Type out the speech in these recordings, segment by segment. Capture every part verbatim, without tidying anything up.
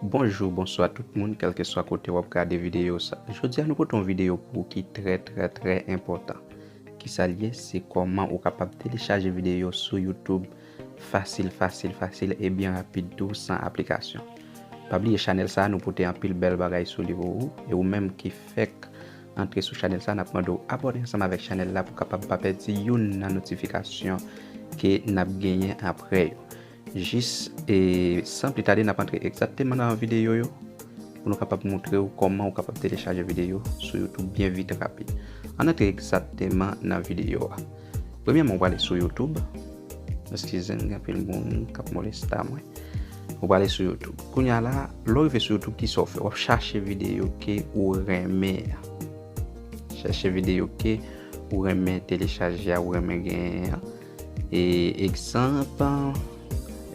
Bonjou, bonswa tout moun, kèlkeswa kote w ap gade videyo sa. Jodi a nou pote yon videyo pou ou ki trè, trè, trè enpòtan. Kisa l ye? Se kòman ou kapab telechaje videyo sou YouTube fasil, fasil, fasil e byen rapid tou san aplikasyon. Pa bliye chanèl sa a, nou pote anpil bèl bagay sou li pou ou. E ou menm ki fèk antre sou chanèl sa a, n ap mande w abòne ansanm avèk chanèl la pou w kapab pa pèdi youn nan notifikasyon ke n ap genyen apre yo. Jis, e, san pli tade, n ap antre egzakteman nan videyo yo pou nou kapab montre w kòman ou kapab telechaje videyo sou YouTube byen vit, rapid. Ann antre egzakteman nan videyo a. Premyèman, ou prale sou YouTube. Eskize m, gen anpil moun k ap moleste mwen. Ou prale sou YouTube. Kounye a la, lè w rive sou YouTube, kisa w fè? W ap chache videyo ke ou renmen an. Chache videyo ke ou renmen telechaje a, ou renmen genyen an. E, egzanp,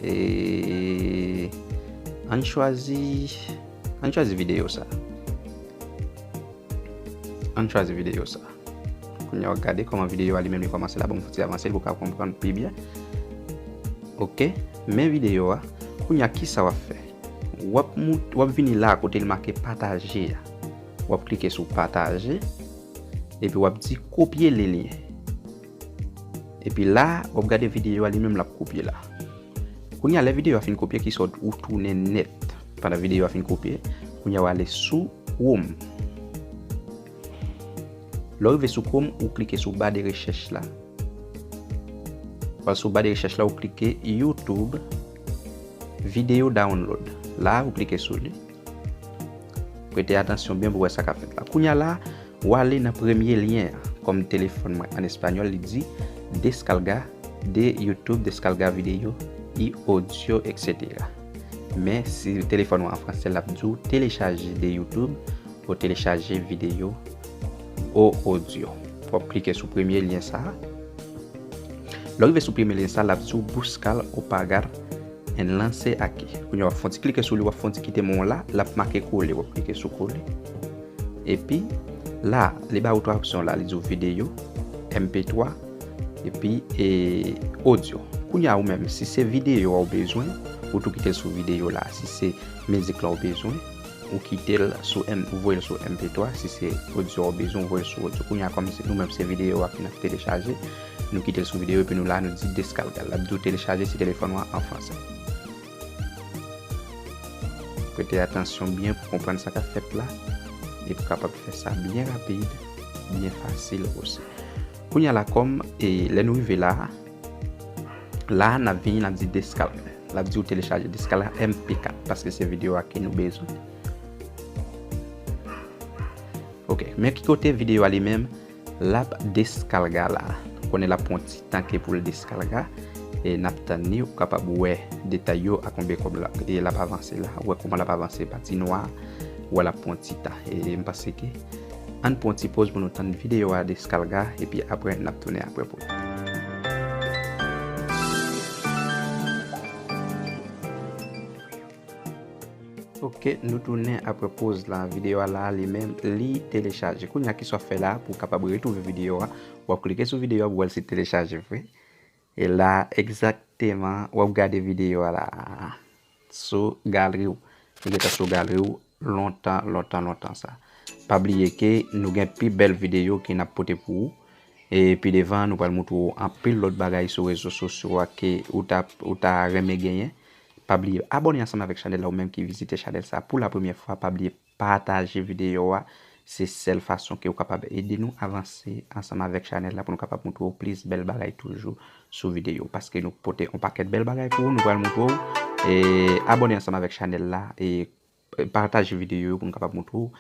e, ann chwazi, ann chwazi videyo sa. Ann chwazi videyo sa. Kounye a w ap gade kòman videyo a li menm li kòmanse la. Bon, m fouti avanse l pou w ka konprann pi byen. Oke, men videyo a. Kounye a, kisa w ap fè? W ap mout-, w ap vini la kote l make pataje a. W ap klike sou pataje. Epi w ap di kopye le lyen. Epi la, w ap gade videyo a li menm l ap kopye la. Kounye a, lè videyo a fin kopye, kisa w, ou tounen nèt. Pandan videyo a fin kopye, kounye a w ale sou Chrome. Lè w rive sou Chrome, ou klike sou ba de rechèch la. W al sou ba de rechèch la, ou klike YouTube video download. La, ou klike sou li. Prete atansyon byen pou w wè sa k ap fèt la. Kounye a la, w ale nan premye lyen an. Kòm telefòn mwen an espanyòl, li di descarga de YouTube, descarga video y audio, et cetera. Men si telefòn ou an fransè, l ap di w telechaje de YouTube ou telechaje videyo o audio. W ap klike sou premye lyen sa a. Lè w rive sou premye lyen sa a, l ap di w buscar o pagar enlace aquí. Kounye a w ap fè yon ti klike sou li, w ap fè yon ti kite men w la, l ap make kole, w ap klike sou kole. Epi la, li ba ou twa opsyon la, li di w videyo, M P twa, epi, e, audio. Kounye a ou menm, si se videyo a ou bezwen, ou tou kite l sou videyo la. Si se mizik la ou bezwen, ou kite l sou M, ou voye l sou M P twa. Si se audio a ou bezwen, ou voye l sou audio. Kounye a, kòm se nou menm, se videyo a ke n ap telechaje, nou kite l sou videyo, epi nou la, nou di descarga. L ap di w telechaje si telefòn ou an an fransè. Prete atansyon byen pou konprann sa k ap fèt la, epi w kapab fè sa byen rapid, byen fasil osi. Kounye a la, kòm, e, lè nou rive la, la, n ap vini, n ap di descarga. L ap di w telechaje descarga M P kat, paske se videyo a ke nou bezwen. Oke, men ki kote videyo a li menm, l ap descarga la. Ou konnen l ap pran ti tan ke pou l descarga. E n ap tann li, ou kapab wè detay yo ak konbyen kòb la, e l ap avanse la. Ou wè kòman l ap avanse, pati nwa, ou wè l ap pran ti tan. E m panse ke ann pran ti poz pou nou tann videyo a descarga, epi apre n ap tounen apre pou nou. Oke, nou tounen apre poz la. Videyo a la, li menm, li telechaje. Kounye a, kisa w ap fè la pou w kapab retwouve videyo a? W ap klike sou videyo a pou w wè l si telechaje vre. E la, egzakteman, w ap gade videyo a la sou galri w. Li gentan sou galri w lontan, lontan, lontan sa. Pa bliye ke nou gen pi bèl videyo ke n ap pote pou ou. E pi devan, nou pral montre w anpil lòt bagay sou rezo sosyo a ke ou ta, ou ta renmen genyen. Pa bliye abòne ansanm avèk chanèl la, ou menm ki vizite chanèl sa pou la premyè fwa, pa bliye pataje videyo a. Se sèl fason ke ou kapab ede nou avanse ansanm avèk chanèl la pou nou kapab montre w plis bèl bagay toujou sou videyo. Paske nou pote yon pakèt bèl bagay pou ou, nou pral montre w. E abòne ansanm avèk chanèl la e pataje videyo yo pou nou kapab montre w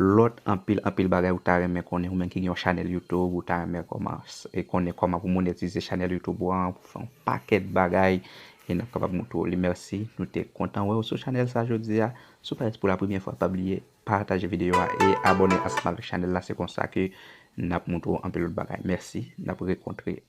lòt anpil, anpil bagay ou ta renmen konnen, ou menm ki gen yon chanèl YouTube, ou ta renmen kòman, e konnen kòman pou monetize chanèl YouTube ou an, fè yon pakèt bagay, e n ap kapab montre w li. Mèsi, nou te kontan wè w sou chanèl sa jodi a. Si w parèt pou la premyè fwa, pa bliye pataje videyo a e abòne ansanm avèk chanèl la, se konsa ke n ap montre w anpil lòt bagay. Mèsi, n ap rekontre.